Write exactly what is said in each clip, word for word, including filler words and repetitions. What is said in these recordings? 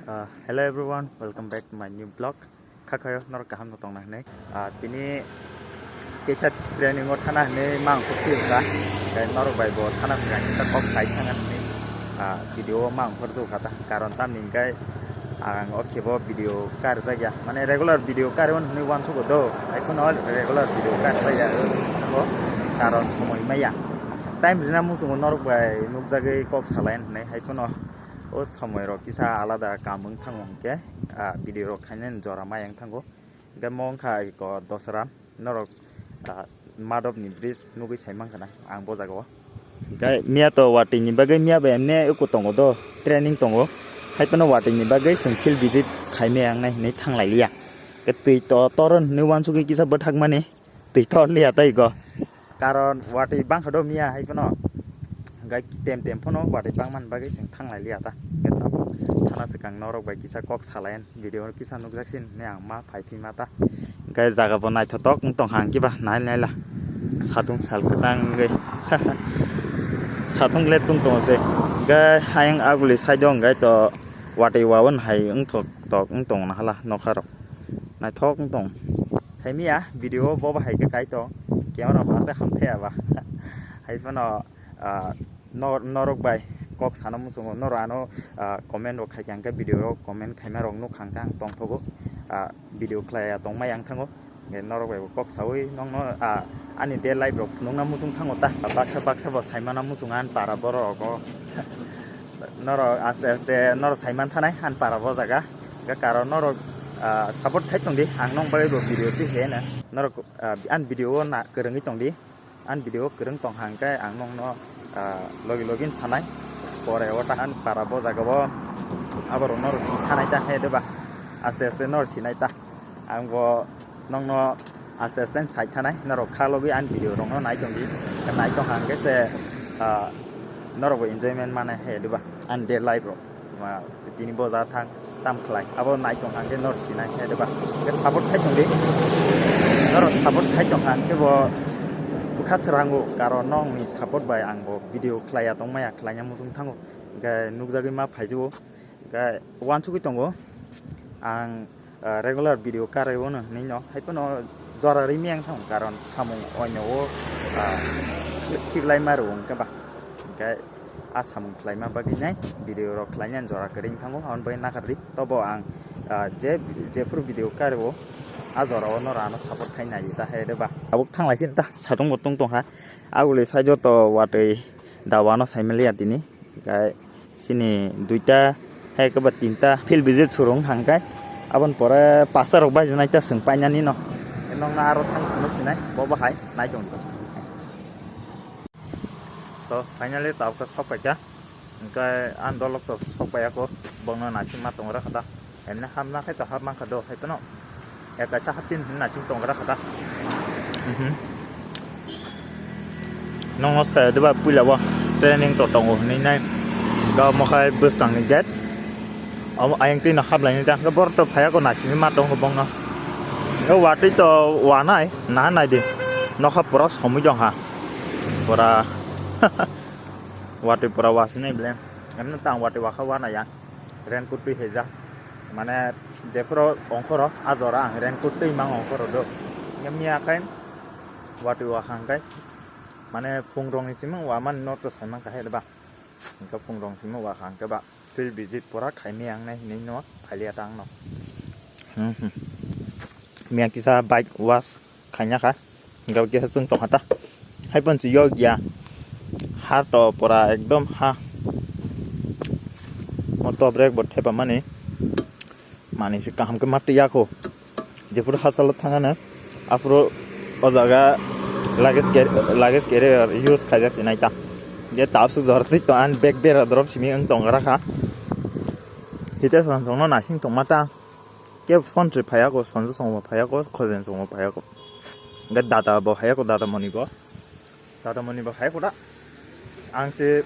Uh, hello everyone, welcome back to my new vlog. Khakhayo norok kaham no tongna hinwi. Ah, tini teisa training o thana hinwi mang khukti wngkha. Tei norok bai bo thana swkang kisa kok sai thangna hinwi, ah, video o mang khorju kha ta. Karon tamni hwnkhe ang o khebo video karjak ya. Mane regular video kari on hinwi uansugo do. Hai phano regular video karjak ya. Karon somoi maya. Time rina muchungo norok bai nukjagwi kok salai hinwi hai phano. O somoi rok kisa alada kam wng thango hwnkhe, ah, video rok khainani jora mai wng thango. Hwnkhe mo wngkha eko Dosra, norok, ah, Madop ni bridge nugwi sai mankha na ang bo jaga o. Hwnkhe miya to watwi ni bagwi miya bai emne eko tongo do, training tongo. Hai phano watwi ni bagwi chwng field visit khai maya wngnai hinwi thang lai liya. Hwnkhe twi to toron hinwi uansugwi kisa bwthak mani. Twi tor liya tei go. Karon watwi bangkha do miya hai phano. Hwnkhe tem tem phano watwi bangmani bagwi chwng thang lai liya ta. Hwnkhe tabuk thana swkang norok bai kisa kok salai video kisa nukjak sin hinwi ang ma phai phi ma ta. Hwnkhe jaga bo naithotok wng tong hang kiba nai nai la. Satung sal kwchang wngwi. Satung le tung tongo se. Hwnkhe ayang aguli side o hwnkhe to watwi wawan hai wngthok tok wng tong nahala nokha rok. Naithok wng tong. Saimiya video bo bahai khe kai tong. Camera bo aswk hamthai aba. Hai phano, ah, nor-, norok bai kok sana muchungo. Norok ano, ah, comment rok khai khe ang khe video rok comment khaima rok nuk kha ang khe ang tongthogo. Ah, video khlai ya tongmai ang thango. Hwnkhe norok bai bo kok saui nokno, ah, ani day life rok phunukna muchung thango ta. Baksa baksa bo saimana muchung ani para borok rok o. Norok aste aste norok saiman thanai ani para bo jaga. Hwnkhe karon norok, ah, support khai tong di, ang nong bagwi bo video twi khe na. Norok, ah, ani video o na kwrwngwi tong di, ani video o kwrwng tong hang khe ang nongno, ah, logi logi sanai. Pore o ta ani para bo jaga bo aborok norok si thanai ta he de ba, aste aste norok sinai ta. Ang bo nokno aste aste sai thanai, norok kha logwi ani video rokno nai tong di, nai tong hang khe se, ah, norok bo enjoyment manai he de ba ani day life rok. Ma, tini bo ja thang tam khlai. Abo nai tong hang khe nor sinai khe de ba. Khe support khai tong di. Nor support khai tong hang khe bo bwkha srango, karon nokni support bai ang bo video khlai ya tong maya, khlai ya muchung thango. Hwnkhe nukjagwi ma phai jio. Hwnkhe uansugwi tongo. Ang, ah, regular video karwi o no hinwi no. Hai phano jora rimi ang thang karon samung oino o, ah, khiklai ma rwo hwnkhe ba. Hwnkhe a samung khlaima bagwi nai video rok khlainani jora kwrwi wng thango, aboni bagwi nakardi. Tobo ang, ah, je, jephuru video karwo, a jora o norok ano support khai nai ta hai de ba. Tabuk thang lai sin ta, satung bo tung tong kha. Aguli side o to watwi dawa no sai maliya tini. Gai sini duita, hai khe ba tinta field visit surung hang kai. Aboni pore pasta rok bai nai ta swng painani no. Nokna aro thang nuk sinai, bo bahai nai tong. To finally tabuk sok paikha. Hwnkhe ani dolok to sok pai ako, bongno naising ma tong ra kha da. Emne hapna khe to hap mankha do, hai phano. Ya kaisa hapchin hinwi naising tong ra kha da. Mhm. Nokno saya diba puila o training to tongo hinwi nai. Ga mokhai bwskang ni gate. Omo ayang twi no hap laini ta. Borok to phai ako naising ma tongo bongno. O watwi to wanai, naha nai di. Nokha pura somwi tong ha. Pura watwi pura wasinai ble. Emno tang watwi wakha wana ya. Raincoat twi heja. Mane jephuru ongkhoro a jora ang raincoat twi mang ongkhoro do. Nge miya kai watwi wakha hwnkhe. Mane phung rongni simi wamani noto saimang kahai ba. Hwnkhe phung rong simi wakha hwnkhe ba. Field visit pura khaimai ang nai hinwi no phailiya ta ang no. Hmm, hmm. Miya kisa bike wash khaina kha. Hingke kisa chwng tongkha ta. Hai phano chwng yok ya. Ha to pura ekdom ha. Moto brake bo thepa mani. Mani se kaham khe ma twi ya kho. Jephuru hachalo thangano. Aphuru o jaga luggage car-, luggage carrier use khaijak se nai ta. Je tabswk jora twi to ani bag bera drop simi wng tong gra kha. Hita song song no naising tongma ta. Kebo phone se phaiya ko, sonjo songo phaiya ko, khojen songo phaiya ko. Hingke dada bo phaiya ko, dada moni bo. Dada moni bo phaiya ko da. Ang se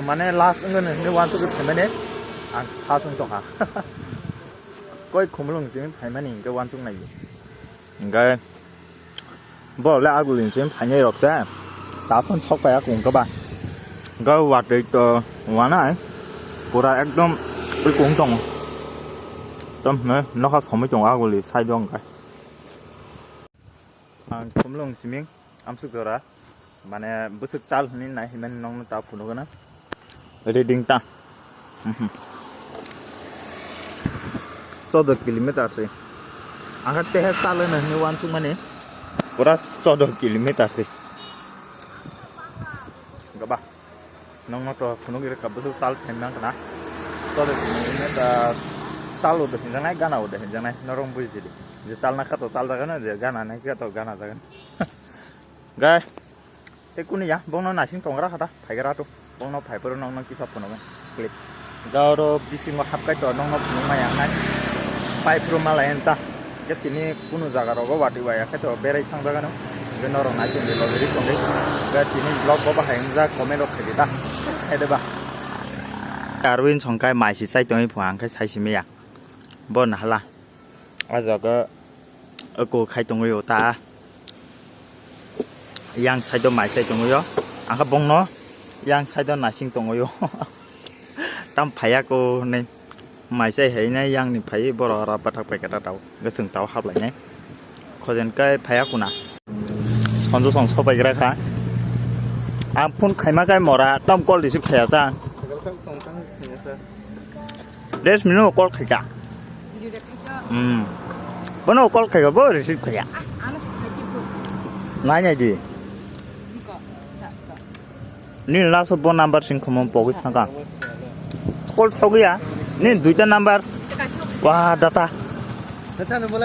mane last wngkha hinwi uansuk phaimani. Ang first wng tongkha. Koi khumulwng se phaimani hingke uansuk nai. Hingke Borok le agulini simi phainai rok se. Ta phone sok pai akung khe ba. Ga watwi to wanai. Pura ekdom ui kung tong. Tom hwnwi nokha somwi tongo aguli side o hwnkhai. Ang Khumlung siming amsuk jora, mane bwswk chal hwnwi nai hwnmani nokno ta phunukgwna. Reading ta. Mhm. Choudo kilometer se. Ang khe tehe chal hwnwi uansukmani pura choudo kilometer se. Gaba. Nokno to phunuk rwkha bwswk chal thai mang khna. Chole phunuk rwkha ta chal o de hinjaknai, gana o de hinjaknai, norok bujidi. Je chal na kha to chal jagano, je gana nai kha to gana jagano. Gai, te kuni ya, bongno naising tongra kha ta, phaigra to. Bongno phai phuru nokno kisa phunukgwi clip. Ga oro bisingo hapkai to nokno phunukma yangnai. Phai phuru malai enta. Khe tini kunu jaga rogo watwi waya khe to berai thangjagano. Hwnkhe norok nai tongdi, logiri tongdi. Hwnkhe tini vlog bo bahai wngjak, comment rok khaidi ta. Khaide ba. Arwin songkai mai si chai tongwi phunga hwnkhe sai simi ya. Bo nahala. O jaga oko khai tongwi o ta. Yang side o mai chai tongwi o. Angkha bongno yang side o naising tongwi o. Tam phaiya ko hwnwi. Mai chai hai nai yang ni phai borok ora bathak paikha ta tao. Goswng tao hablai nai. Khojen kai phaiya kuna. Sonjo song sopai gra kha. Ang phone khaima kai mora tam call receive khaiya sa. Des minute call khaika. Hmm. Bono call khaika bo receive khaiya. Nai nai di. Ni last bo number sing khomo pogis thangka. Call thogya. Ni duita number. Wah, data.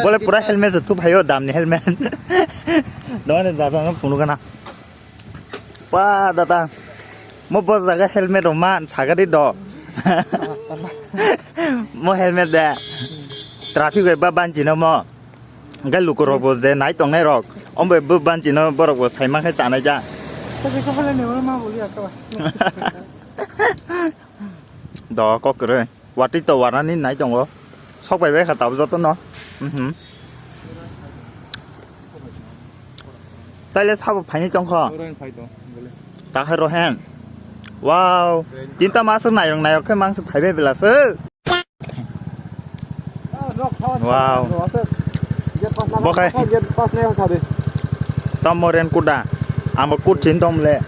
Bole pura helmet se tu bhayo dam ni helmet. Done data no phunukgana. Wah, data. Mo bo jaga helmet rok man sagari do. Mo helmet de. Traffic bai ba banchi no mo. Hwnkhe lukurokbo je nai tongnairok, omo bai bo banchino borokbo saima khe chanai ja. Tei kisa hole ni oro ma bo ya ka. Do kok kwrwi. Watwi to warani nai tongo. Sok bai bai kha tabuk jotono. Mhm. Taile sabo phaini tongkho. Oro phai to, bole. Takhai rohen. Wow. Tinta masuk nairok nairok khe mangsuk phaibai bela se. Wow. Bokai. Tamo ren kuda. Amo kut chin tom le.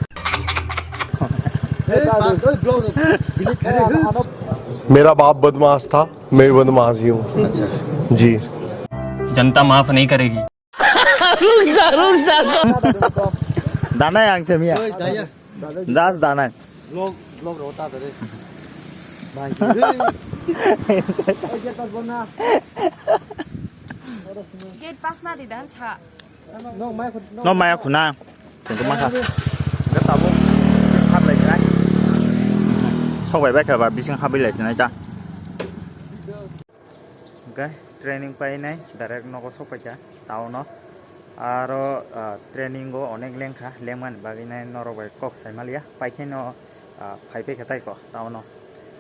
मेरा बाप बदमाश था, मैं बदमाश ही हूँ। जी। जनता माफ नहीं करेगी। Danai ang semia. Das danai. Vlog, vlog rota dare. Bhai. Gate pass na di dan sa. No maya khuna. Tungtu masa. Gata bo. Hablai sinai. Sok bai bai kha ba bising hablai sinai ta. Hwnkhe training painai direct nogo sokpaikha town o. Aro, ah, training o onek lengkha, lengmani bagwi nai norok bai kok sai maliya, paikhe no, ah, phaipaikha taiko town o.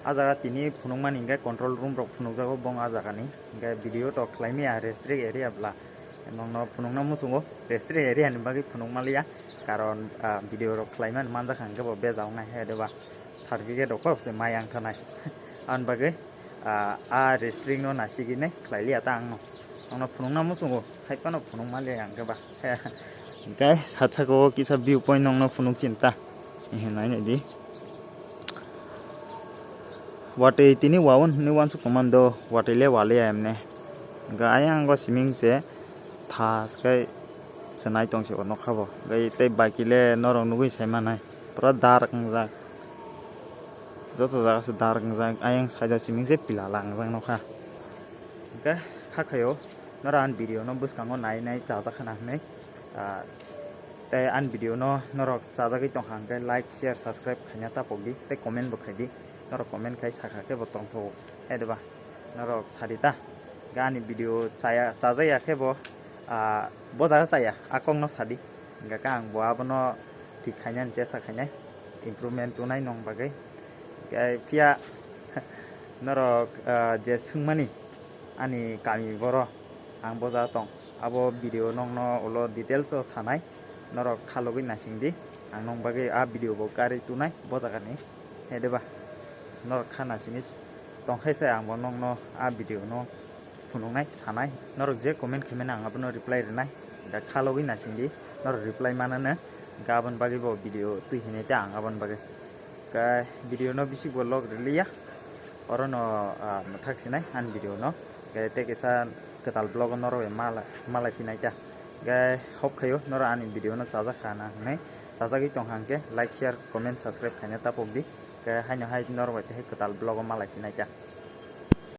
A jaga tini phunukmani hwnkhe control room rok phunukjago bong a jagani, hwnkhe video to khlaimaya restrict area bwla. Nokno phunukna muchungo restrict area ni bagwi phunuk maliya, karon, ah, video rok khlaimani manjakha hwnkhe bo bejak wngnai hai deba certificate rok kok se mai ang thanai. Aboni bagwi ah, a restrict no nasigwi nai khlai liya ta ang no. Ang no phunuk na muchungo, hai phano phunuk ma liya ang khe ba. Hwnkhe satsako kisa view point nokno phunuk chinta. Ehe nai nai di. Watwi tini wawan hwnwi wansuk tongmani do, watwi le wa liya emne. Hwnkhe ayang go siming se thas khe chenai tong se o nokha bo. Hwnkhe tei bike le norok nugwi sai manai. Pura dark wngjak. Joto jaga se dark wngjak. Ayang side o siming se pila lang wngjak nokha. Hwnkhe kha khaio norok ani video no bwskango nai nai chajak khana hwnwi. Ah, tei ani video no norok chajagwi tongkha hwnkhe like, share, subscribe khaina tapokdi tei comment bo khaidi. Norok comment khai sakha khe bo tongthogo. Hai deba norok sadi ta. Hwnkhe ani video chaya, chajak ya khe bo, ah, bo jaga chaya, a kok no sadi. Hingkha khe ang bo abono thik khainani chesta khainai, improvement tongnai nong bagwi. Hingkhe phiya norok, ah, je swngmani ani kami boro ang bo jaga tong, abo video nokno ulo details o sanai, norok khalogwi naisingdi, ang nong bagwi a video bo karwi tonai bo jagani, hai deba norok kha naisingwi tongkhe se ang bo nokno a video no Phunuknai, sanai, norok je comment khaimani ang abono reply rwnai. Hwnkhe kha logwi naisingdi, norok reply manano. Hwnkhe aboni bagwi bo video twi hinai ta ang aboni bagwi. Hwnkhe video no bisi bo log rwliya. Orono, ah, mwthak sinai ani video no. Hwnkhe tei kisa kwtal vlog o norok bai mala-, malai phinai ta. Hwnkhe hope khaio norok ani video no chajak kha na hinwi. Chajagwi tong kha hwnkhe like, share, comment, subscribe khaina tapokdi. Hwnkhe haino hai norok bai tei kwtal vlog o malai phinai ta.